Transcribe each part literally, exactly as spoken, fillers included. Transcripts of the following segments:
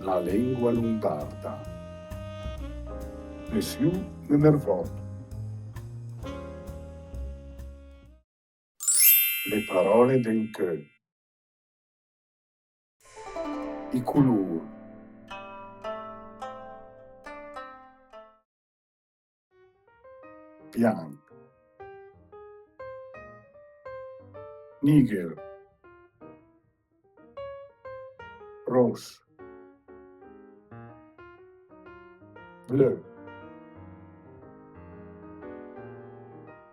La lengua lumbarda. Nissü ne nervòt. Le parole d'encö. I culùr. Bianch. Nigher. Ross. Blö.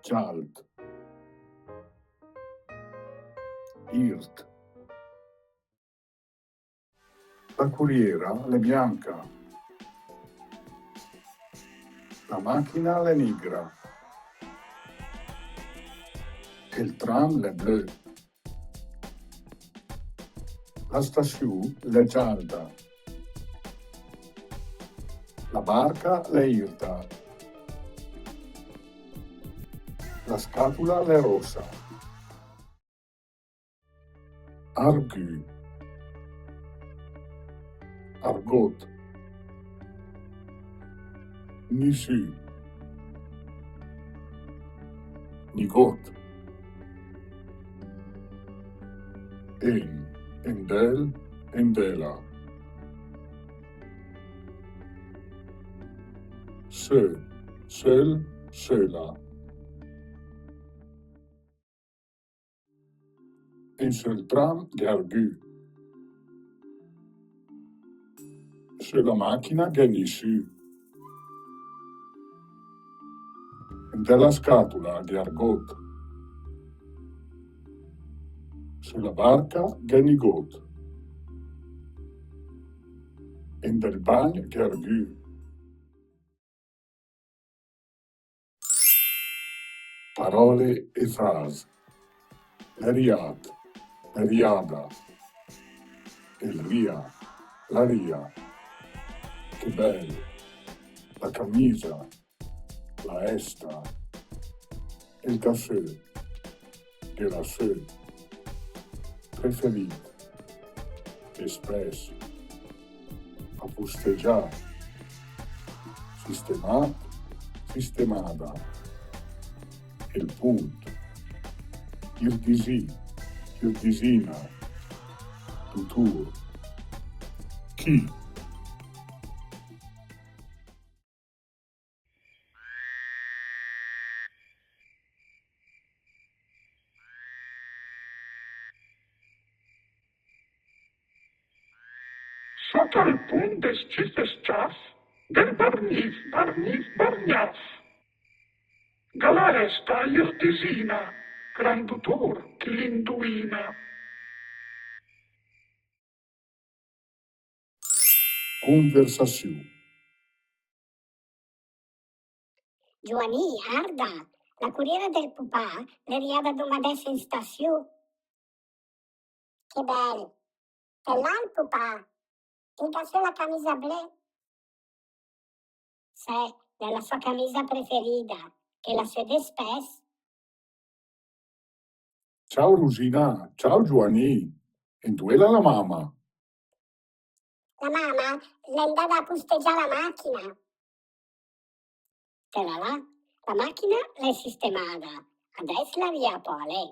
Giald. Irt. La curiera l'è bianca. La machina l'è nigra. El tram l'è blö. La stassiù l'è gialda. La barca l'è irta. La scatula l'è rossa. Argü. Argot. Nissü. Nigot. En, endel, endela. Sö, söl, söla. En söl tram gh'è argü. Sö la machina gh'è nissü. En de la scatula gh'è argot. Sö la barca gh'è nigot. En del bagn gh'è argü. Parole e frase. L'è riat, l'è riada. El ria, la ria. Che bel. La camisa, la esta. El casö, de la sö. Preferit. Espès. Apustegià. Sistemat, sistemada. El punt. Ir disì, ir disina. Dutur. Chi. Sota el punt de s-cif e s-ciaf, del bargnif, bargnif, bargnaf. Gala resta ir disina, gran dutur, chi l'induina. Conversasiù. Giuanì, arda, la curiera del pupà l'è riada domà adès en stasiù. Che bel. Te l'ha el pupà. El gh'ha sö la camisa blö. Sé, l'è la sò camisa preferida, che la sö de spès. Ciao Rusina, ciao Giuanì. Endue l'è la mama? La mama l'è andada a pustegià la machina. Te la là, la machina l'è sistemada, adès la ria pò a lé.